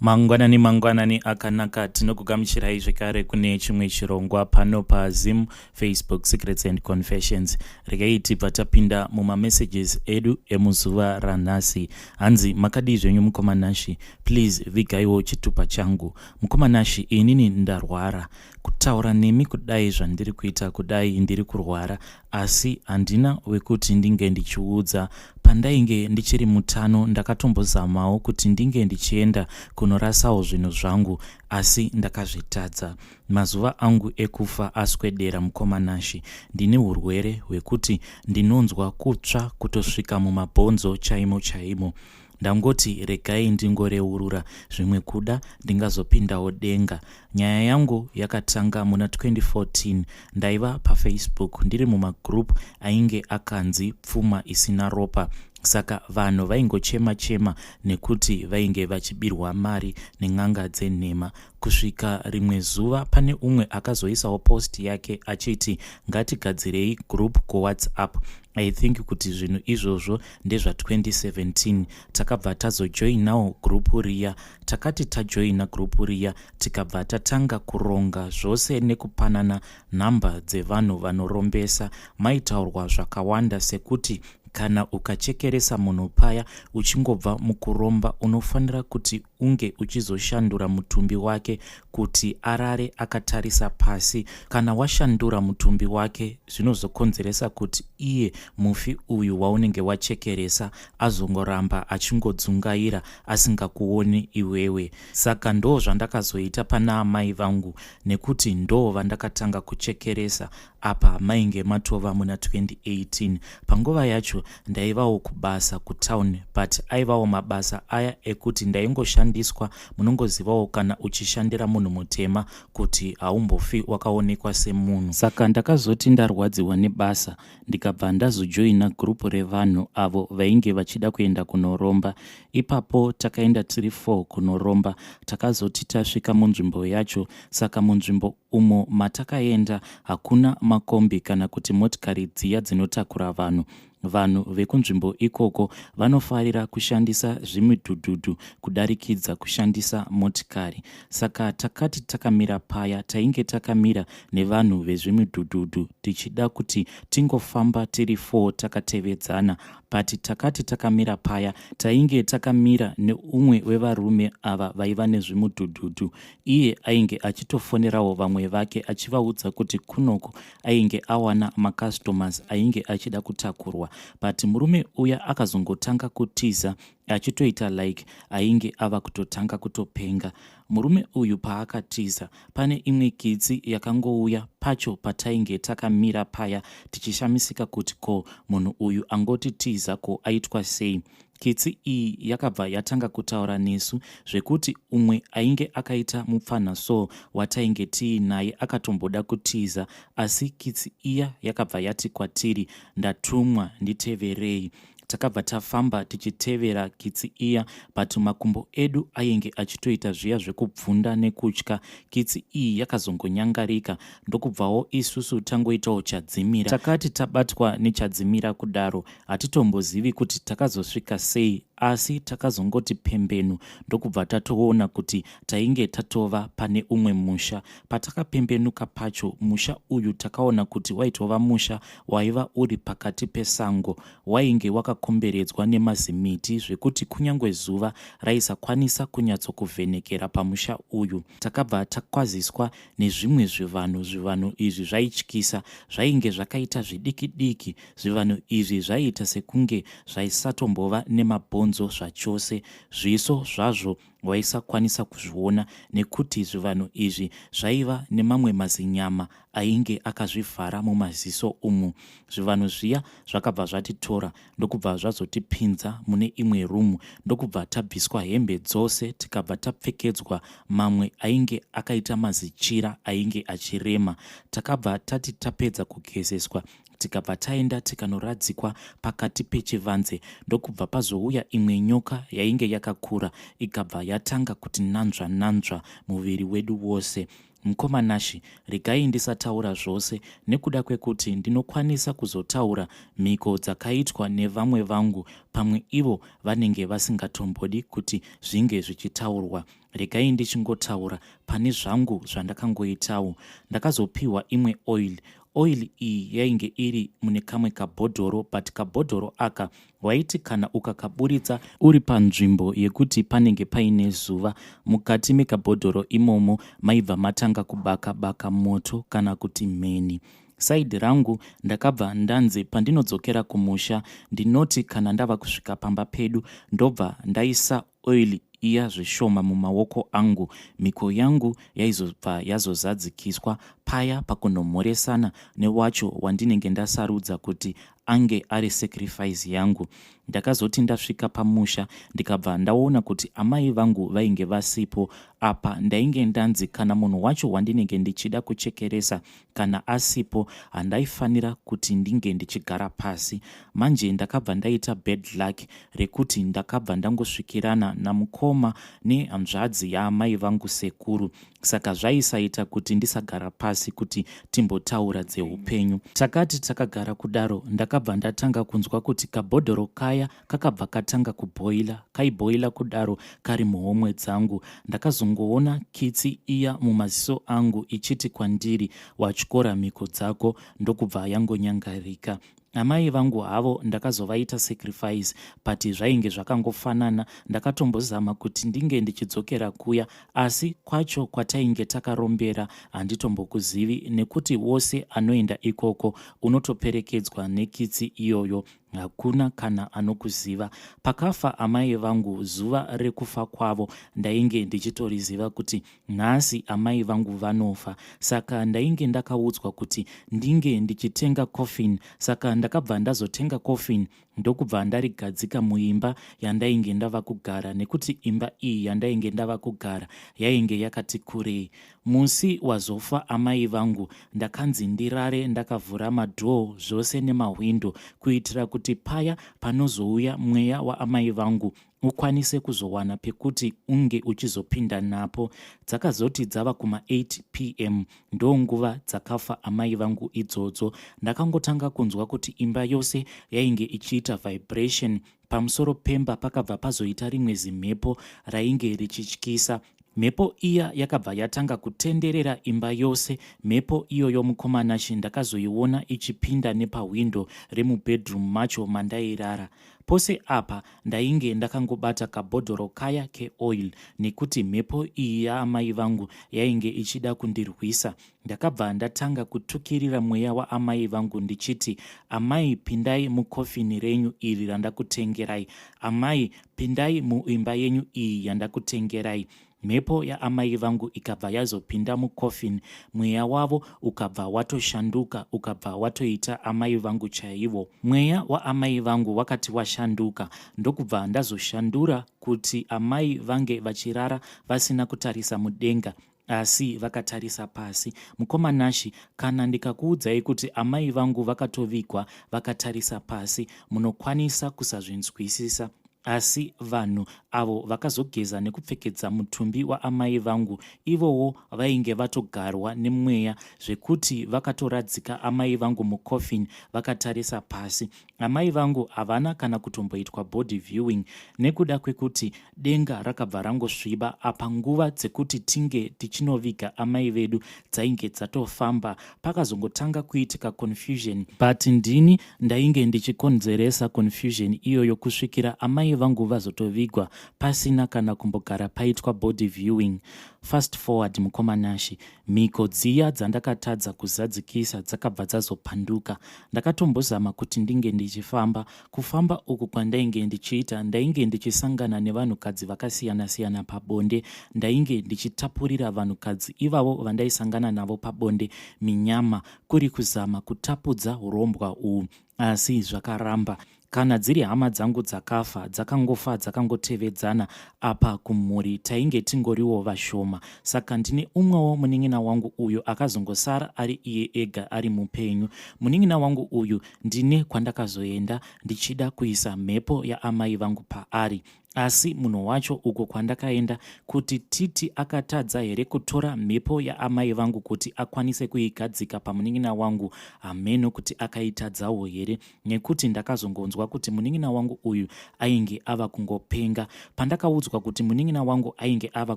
Mangwanani mangwanani akanaka, tinokugamuchirai zvekare kune chimwe chirongwa pano paZim Facebook Secrets and Confessions. Regai tibva tapinda mumamessages edu emuzuva ranhasi. Hanzi makadii zvenyu mukoma Nashi, please vigaiwo chitupa changu. Mukoma Nashi, inini ndarwara. Kutaura nemi kudai zvandiri kuita kudai ndiri kurwara asi handina wekuti ndinge ndichiudza. Pandainge ndichiri mutano ndakatombozamawo kuti ndinge ndichienda kunorasawo zvinhu zvangu asi ndakazvitadza. Mazuva angu ekufa aswedera mukoma Nashi. Ndine hurwere hwekuti ndinonzwa kutsva kutosvika mumabhonzo chaimo chaimo. Ndangoti regai ndingoreurura zvimwe kuda ndingazopindawo denga. Nyaya yangu yakatanga muna 2014 ndaiva paFacebook ndiri mumagroup ainge akanzi pfuma isina ropa saka vanhu vaingochema chema nekuti vainge vachibirwa mari nen'anga dzenhema kusvika rimwe zuva pane umwe akazoisawo post yake achiti ngatigadzirei group kuWhatsApp. I think kuti zvinhu izvozvo ndezva 2017. Takabva tazojoinawo group riya. Takati tajoina group riya tikabva tatanga kuronga zvose nekupanana nhamba dzevanhu vanorombesa. Maitaurwa zvakawanda sekuti kana ukachekeresa munhu paya uchingobva mukuromba unofanira kuti unge uchizoshandura mutumbi wake kuti arare akatarisa pasi. Kana washandura mutumbi wake zvinozokonzeresa kuti iye mufi uyu waunenge wachekeresa azongoramba achingodzungaira asingakuoni iwewe. Saka ndo zvandakazoita pana amai vangu nekuti ndo vandakatanga kuchekeresa apa mainge matova muna 2018. Panguva yacho ndaivawo kubasa kutown but aivawo mabasa aya ekuti ndaingoshandiswa. Munongozivawo kana uchishandira munhu mutema kuti haumbofi wakaonekwa semunhu. Saka ndakazoti ndarwadziwa nebasa ndikabva ndazojoina group revanhu avo vainge vachida kuenda kunoromba. Ipapo takaenda tiri 4 kunoromba. Takazoti tasvika munzvimbo yacho saka munzvimbo umo matakaenda hakuna makombi kana kuti motikari dziya dzinotakura vanhu. Vanhu vekunzvimbo ikoko vanofarira kushandisa zvimidhudhudhu kudarikidza kushandisa motikari. Saka takati takamira paya tainge takamira nevanhu vezvimidhudhudhu tichida kuti tingofamba tiri 4 takatevedzana but takati takamira paya tainge takamira neumwe wevarume ava vaiva nezvimudhudhudhu. Iye ainge achitofonerawo vamwe vake achivaudza kuti kunoku ainge awana macustomers ainge achida kutakurwa but murume uya akazongotanga kutiza achitoita like ainge ava kutotanga kutopenga. Murume uyu paakatiza pane imwe kitsi yakangouya pacho patainge takamira paya tichishamisika kuti ko munhu uyu angotitiza ko aitwa sei. Kitsi iyi yakabva yatanga kutaura nesu zvekuti umwe ainge akaita mupfanha so watainge tiinaye akatomboda kutiza asi kitsi iya yakabva yati kwatiri ndatumwa nditeverei. Takabva tafamba tichitevera kitsi iya but makumbo edu ainge achitoita zviya zvekubvunda nekutya. Kitsi iyi yakazongonyangarika ndokubvawo isusu tangoitawo chadzimira. Takati tabatwa nechadzimira kudaro Hatitombozivi kuti takazosvika sei asi takazongoti pembenu ndokubva tatoona kuti tainge tatova pane umwe musha. Patakapembenuka pacho musha uyu takaona kuti waitova musha waiva uri pakati pesango. Wainge wakakomberedzwa nemazimiti zvekuti kunyangwe zuva raisakwanisa kunyatsokuvhenekera pamusha uyu. Takabva takwaziswa nezvimwe zvivanhu. Zvivanhu izvi zvaityisa. Zvainge zvakaita zvidiki diki. Zvivanhu izvi zvaiita sekunge zvaisatombova nemabhonzo zvachose. Zviso zvazvo waisakwanisa kuzviona nekuti zvivanhu izvi zvaiva nemamwe mazinyama ainge akazvivhara mumaziso umu. Zvivanhu zviya zvakabva zvatitora ndokubva zvazotipinza mune imwe rumu ndokubva tabviswa hembe dzose tikabva tapfekedzwa mamwe ainge akaita mazichira ainge achirema. Takabva tati tapedza kugezeswa. Tikabva taenda tikanoradzikwa pakati pechivanze ndokubva pazouya imwe nyoka yainge yakakura ikabva yatanga kuti nanzva nanzva muviri wedu wose. Mukoma Nashy, regai ndisataura zvose nekuda kwekuti ndinokwanisa kuzotaura mhiko dzakaitwa nevamwe vangu pamwe ivo vanenge vasingatombodi kuti zvinge zvichitaurwa. Regai ndichingotaura pane zvangu zvandakangoitawo. Ndakazopiwa imwe oil. Oil iyi yainge iri mune kamwe kabhodhoro but kabhodhoro aka waiti kana ukakaburitsa uri panzvimbo yekuti panenge paine zuva, mukati mekabhodhoro imomo maibva matanga kubaka baka moto kana kuti mheni. Side rangu ndakabva ndanzi pandinodzokera kumusha ndinoti kana ndava kusvika pamba pedu ndobva ndaisa oil iya zvishoma mumaoko angu, mhiko yangu yaizobva yazozadzikiswa paya pakunomhoresana newacho wandinenge ndasarudza kuti ange ari sacrifice yangu. Ndakazoti ndasvika pamusha ndikabva ndaona kuti amai vangu vainge vasipo. Apa ndainge ndanzi kana munhu wacho wandinenge ndichida kuchekeresa kana asipo handaifanira kuti ndinge ndichigara pasi. Manje ndakabva ndaita bad luck rekuti ndakabva ndangosvikirana namukoma nehanzvadzi yaamai vangu sekuru. Saka zvaisaita kuti ndisagara pasi kuti timbotaura dzeupenyu. Takati takagara kudaro ndakabva ndatanga kunzwa kuti kabhodhoro kaya kakabva katanga kubhoila. Kaibhoila kudaro kari muhomwe dzangu. Ndakazongoona kitsi iya mumaziso angu ichiti kwandiri watyora mhiko dzako ndokubva yangonyangarika. Amai vangu havo ndakazovaita sacrifice but zvainge zvakangofanana. Ndakatombozama kuti ndinge ndichidzokera kuya asi kwacho kwatainge takarombera handitombokuzivi nekuti wose anoenda ikoko unotoperekedzwa nekitsi iyoyo hakuna kana anokuziva. Pakafa amai vangu zuva rekufa kwavo ndainge ndichitoriziva kuti Nhasi amai vangu vanofa saka ndainge ndakaudzwa kuti ndinge ndichitenga coffin saka ndakabva ndazotenga coffin ndokubva ndarigadzika muimba yandainge ndava kugara nekuti imba iyi yandainge ndava kugara yainge yakati kurei. Musi wazofa amai vangu ndakanzi ndirare ndakavhura madoor zvose nemahwindo kuitira kuti paya panozouya mweya waamai vangu ukwanise kuzowana pekuti unge uchizopinda napo. Dzakazoti dzava kuma 8 pm ndonguva dzakafa amai vangu idzodzo. Ndakangotanga kunzwa kuti imba yose yainge ichiita vibration. Pamusoro pemba pakabva pazoita rimwe zimhepo rainge richityisa. Mhepo iya yakabva yatanga kutenderera imba yose. Mhepo iyoyo mukoma Nashe ndakazoiona ichipinda nepahwindo remubedroom macho mandairara. Pose apa ndainge ndakangobata kabhodhoro kaya keoil nekuti mhepo iyi yaamai vangu yainge ichida kundirwisa. Ndakabva ndatanga kutukirira mweya waamai vangu ndichiti, Amai pindai mukofini renyu iri randakutengerai. Amai pindai muimba yenyu iyi yandakutengerai. Mhepo yaamai vangu ikabva yazopinda mucoffin, mweya wavo ukabva watoshanduka ukabva watoita amai vangu chaivo. Mweya waamai vangu wakati washanduka ndokubva ndazoshandura kuti amai vange vachirara vasina kutarisa mudenga asi vakatarisa pasi. Mukoma Nashy, kana ndikakuudzai kuti amai vangu vakatovigwa vakatarisa pasi munokwanisa kusazvinzwisisa. Asi vanhu avo vakazogeza nekupfekedza mutumbi waamai vangu ivowo vainge vatogarwa nemweya zvekuti vakatoradzika amai vangu mucoffin vakatarisa pasi. Amai vangu havana kana kutomboitwa body viewing nekuda kwekuti denga rakabva rangosviba apa nguva dzekuti tinge tichinoviga amai vedu dzainge dzatofamba. Pakazongotanga kuitika confusion but ndini Ndainge ndichikonzeresa confusion iyoyo kusvikira amai vangu vazotovigwa pasina kana kumbogara paitwa body viewing. Fast forward mukoma Nashy, mhiko dziya dzandakatadza kuzadzikisa dzakabva dzazopanduka. Ndakatombozama kuti ndinge ndichifamba. Kufamba uku kwandainge ndichiita ndainge ndichisangana nevanhukadzi vakasiyana siyana pabonde. Ndainge ndichitapurira vanhukadzi ivavo vandaisangana navo pabonde minyama kuri kuzama kutapudza hurombwa uhu asi zvakaramba. Kana dziri hama dzangu dzakafa dzakangofa dzakangotevedzana apa kumhuri tainge tingoriwo vashoma saka ndine umwewo munin'ina wangu uyo akazongosara ari iye ega ari mupenyu. Munin'ina wangu uyu ndine kwandakazoenda ndichida kuisa mhepo yaamai vangu paari Asi munhu wacho uko kwandakaenda kuti titi akatadza here kutora mhepo yaamai vangu kuti akwanise kuigadzika pamunin'ina wangu hameno kuti akaitadzawo here nekuti ndakazongonzwa kuti munin'ina wangu uyu ainge ava kungopenga. Pandakaudzwa kuti munin'ina wangu ainge ava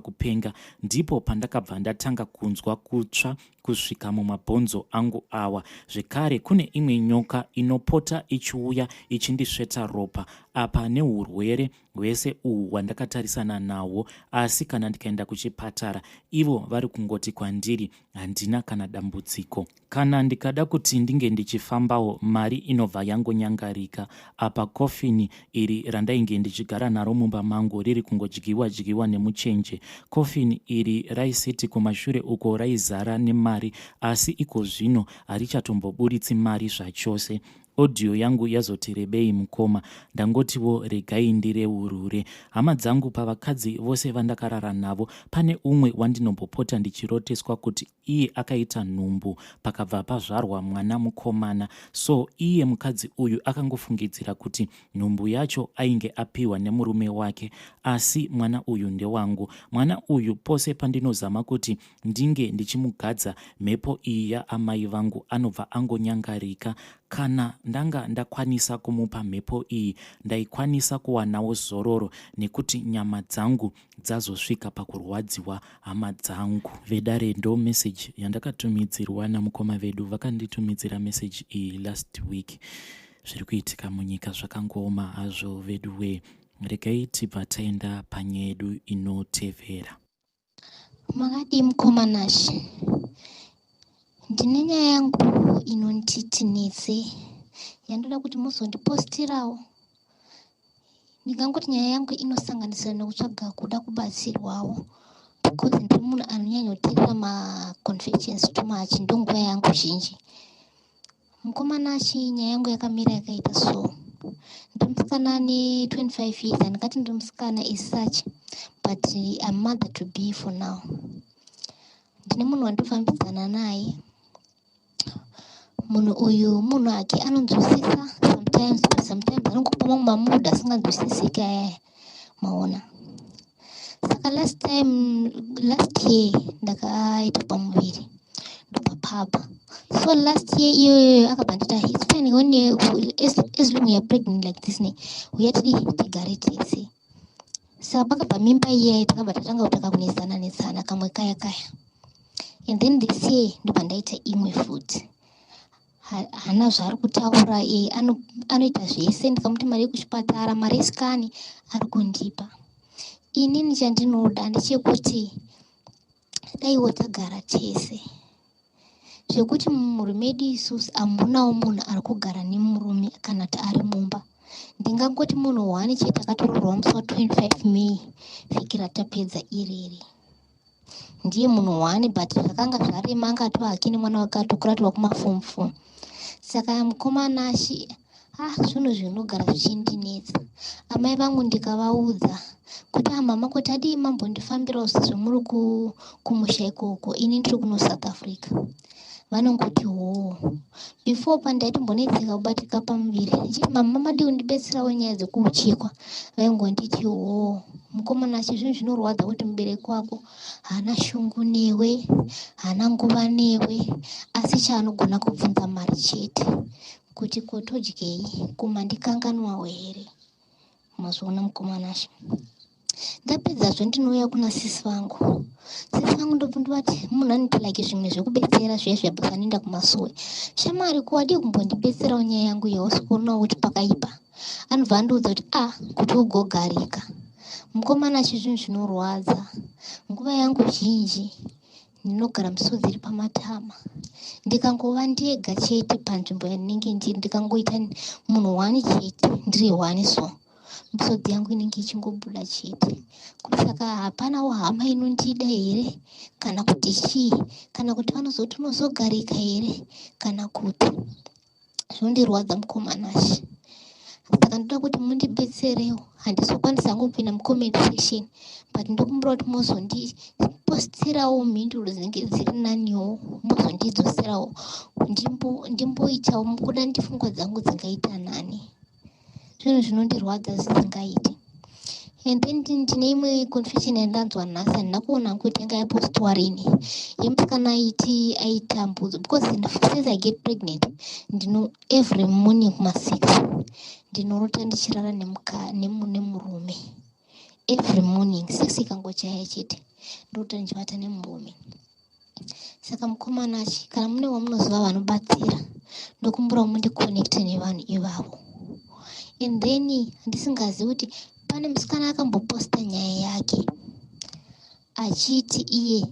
kupenga ndipo pandakabva ndatanga kunzwa kutsva kusvika mumabhonzo angu awa. Zvekare kune imwe nyoka inopota ichiuya ichindisveta ropa apa nehurwere hwese uhu hwandakatarisana nahwo asi kana ndikaenda kuchipatara ivo vari kungoti kwandiri handina kana dambudziko. Kana ndikada kuti ndinge ndichifambawo mari inobva yangonyangarika. Apa kofini iri randainge ndichigara naro mumba mangu riri kungodyiwa dyiwa nemuchenje. Coffin iri raisiti kumashure uko raizara nemari asi ikozvino harichatomboburitsi mari zvachose. Audio yangu yazoti rebei mukoma ndangotiwo regai ndireurure. Hama dzangu pavakadzi vose vandakarara navo pane umwe wandinombopota ndichiroteswa kuti iye akaita nhumbu pakabva pazvarwa mwana mukomana so iye mukadzi uyu akangofungidzira kuti nhumbu yacho ainge apiwa nemurume wake asi mwana uyu ndewangu mwana uyu pose pandinozama kuti ndinge ndichimugadza mhepo iyi yaamai vangu anobva angonyangarika Kana ndanga ndakwanisa kumupa mhepo iyi ndaikwanisa kuwanawo zororo nekuti nyama dzangu dzazosvika pakurwadziwa hama dzangu. Vedare ndo message yandakatumidzirwa namukoma vedu vakanditumidzira message iyi last week. Zviri kuitika munyika zvakangooma hazvo veduwee. Regai tibva taenda panyaya yedu inotevera. Makadii mukoma Nashe? Ndine nyaya yangu inonditi netse yandoda kuti muzondipostirawo. Ndingangoti nyaya yangu inosanganisira nekutsvaga kuda kubatsirwawo because ndiri munhu anonyanyoteerera maconfessions too much ndonguva yangu zhinji. Mukoma Nashe nyaya yangu yakamira yakaita so. Ndiri musikana ane 25 years handingati ndiri musikana as such but I'm mother to be for now. Ndine munhu wandofambidzana naye. Munhu uyu munhu ake anonzwisisa sometimes but sometimes anongopa mamwe mamood asinganzwisisiki ayaya maona. Saka last time last year ndakaita pamuviri ndobva pabva so last year iyoyoyo akabva ndita its fine when you, as, as long youare pregnant like this ne uya tidi tigare tese saka pakabva mimba iyaya takabva tatanga kutaka kunetsana netsana kamwe kaya kaya and then this year ndobva ndaita imwe futi hana zvaari kutaura e anoita zvese ndikamuti mari yekuchipatara mari yesikani ari kundipa inini chandinoda ndechekuti daiwo tagara tese zvekuti mumhuri medu isusu hamunawo munhu ari kugara nemurume kana kuti ari mumba ndingangoti munhu one chete akatoroorwa musi wa 25 may vhiki ratapedza iriri ndiye munhu one but zvakanga zvarema anga atova hake nemwana wake atokura atova kumafom four saka mukomana achi ah zvinhu zvinogara zvichindinetsa amai vangu ndikavaudza kuti ah mama kuti adii mambondifambirawo sezvo muri kumusha ikoko ini ndiri kuno south africa vanongoti hoo before pandaitomboneitseka kubatika pamuviri ndichiti mama madii kundibetserawo nyaya dzekuuchikwa vaingonditi hoo mukomana achi zvinhu zvinorwadza kuti mubereki wako haana shungu newe haana nguva newe asi chaanogona kubvunza mari chete kuti ko todyei kumandikanganwawo here Mazviona mukoma Nashe. Ndapedzazve ndinouya kuna sisi vangu. Sisi vangu ndobva ndovati munhu anoita like zvimwe zvekubetsera zviya zviya basa anoenda kumasowe. Shamwari ko wadii kumbondibetserawo nyaya yangu yausi kuonawo kuti pakaipa. Anobva andiudza kuti ah kuti ugogarika. Mukoma Nashe zvinhu zvinorwadza. Nguva yangu zhinji Ndinogara misodzi iri pamatama. Ndikangova ndega chete panzvimbo yandinenge ndiri, ndikangoita munhu one chete, ndiri one so, misodzi yangu inenge ichingobuda chete. Kuti saka hapanawo hama inondida here kana kuti chii? Kana kuti vanozoti unozogarika here kana kuti zvinondirwadza mukoma Nashe. Saka ndoda kuti mundibetserewo. Handizokwanisa hangu kupinda mucomment section, but ndokumbira kuti muzondipostirawo mhinduro dzinenge dziri naniwo, mozondidzoserawo ndimboitawo kuda ndifungwa dzangu dzingaita nani. Zvinhu zvinondirwadza zvisingaiti. And then ndine imwe confession yandanzwa nhasi, handina kuona kuti yanga yapostwa rini, yemusikana aiti aitambudzwa, because since I get pregnant, ndino every morning kuma6 ndinorota ndichirara nemurume. Every morning 6 ikangochaya chete, ndorota ndichivata nemurume. Saka mukomanachi, kana mune wamunoziva vanobatsira, ndokumbirawo mundiconnecte nevanhu ivavo. And then handisingazivi kuti pane musikana akamboposta nyaya yake achiti iye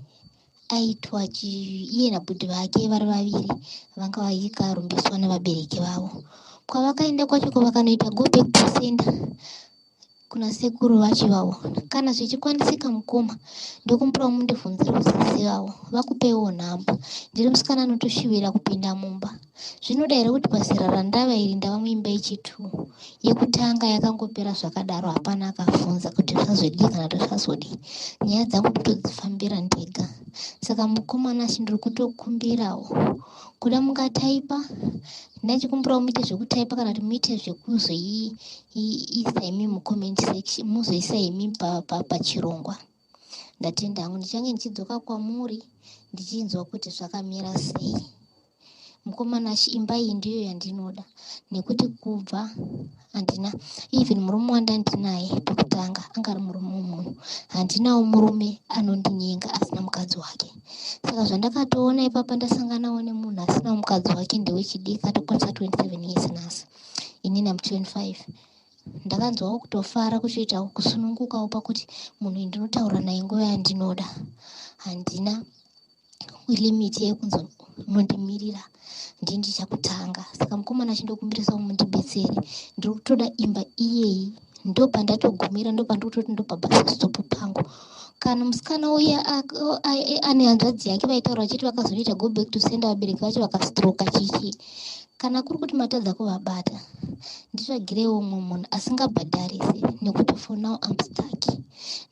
aitwa, iye nabhudhi vake vari vaviri vanga vaikarumbiswa nevabereki vavo. Kwavakaenda kwacho kwavakanoita go back to sender kuna sekuru vacho ivavo. Kana zvichikwanisika, mukoma, ndokumbirawo mundibvunzire usisi vavo, vakupewo nhamba. Ndiri musikana anotoshuvira kupinda mumba. Zvinoda here kuti pazera randava iri ndava muimba yechi2? Yekutanga yakangopera zvakadaro, hapana akabvunza kuti zvazodii kana kuti zvazodii. Nyaya dzangu ndotodzifambira ndega. Saka mukomana, ndiri kutokumbirawo kuda mungataipa, ndachikumbirawo muite zvekutaipa kana kuti muite zvekuzoiisa imi mucomment section, muzoisa imi pachirongwa. Ndatenda hangu. Ndichange ndichidzoka kwamuri ndichinzwa kuti zvakamira sei. Mukomana, imba iyi ndiyo yandinoda, nekuti kubva handina even murume wandandinaye pekutanga anga ari murume wemunhu. Handinawo murume anondinyenga asina mukadzi wake. Saka zvandakatoona ipapa, ndasanganawo nemunhu asinawo mukadzi wake, ndewechidiki, atokwanisa 27 years nhasi, inini am 25. Ndakanzwawo kutofara, kuchoitawo kusunungukawo pakuti munhu ndinotaura naye nguva yandinoda, handina limit yekunzi unondimirira, ndini ndichakutanga. Saka mukomana, chindokumbirisawo mundibetsere. Ndiri kutoda imba iyeyi, ndopandatogumira, ndopandikutoti ndopabus stop pangu. Kana musikana uya ane hanzvadzi yake vaitaura vachiti vakazonoita go back to sender, vabereki vacho vakastroka chichi, kana kuri kuti matadza kuvabata, nditsvagirewo mumwe munhu asingabhadharisi, nekuti for now am stuck.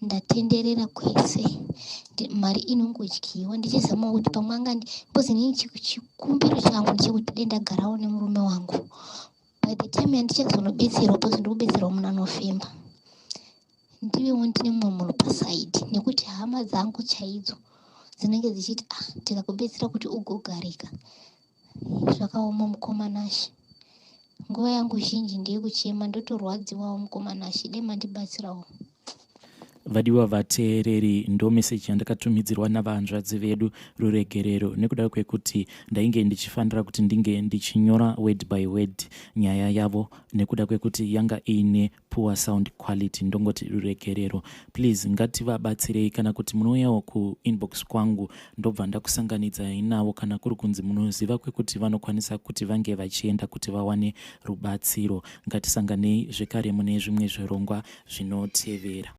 Ndatenderera kwese, mari inongodyiwa, ndichizamawo kuti pamwe angandi, because inini chikumbiro changu ndechekuti dai ndagarawo nemurume wangu by the time yandichazonobetserwa, because ndiri kubetserwa muna November, ndivewo ndine mumwe munhu paside, nekuti hama dzangu chaidzo dzinenge dzichiti, "Ah, tikakubetsera kuti ugogarika." Zvakaoma, mukomanashi. Nguva yangu zhinji ndeyekuchema, ndotorwadziwawo. Mukomanashi, dai mandibatsirawo. Vadiwa vateereri, ndo meseji yandakatumidzirwa navanzvadzi vedu. Ruregerero nekuda kwekuti ndainge ndichifanira kuti ndinge ndichinyora word by word nyaya yavo, nekuda kwekuti yanga iine poor sound quality. Ndongoti ruregerero, please. Ngativabatsirei. Kana kuti munouyawo kuinbox kwangu, ndobva ndakusanganidzai navo, kana kuri kunzi munoziva kwekuti vanokwanisa kuti vange vachienda kuti vawane rubatsiro. Ngatisanganei zvekare mune zvimwe zvirongwa zvinotevera.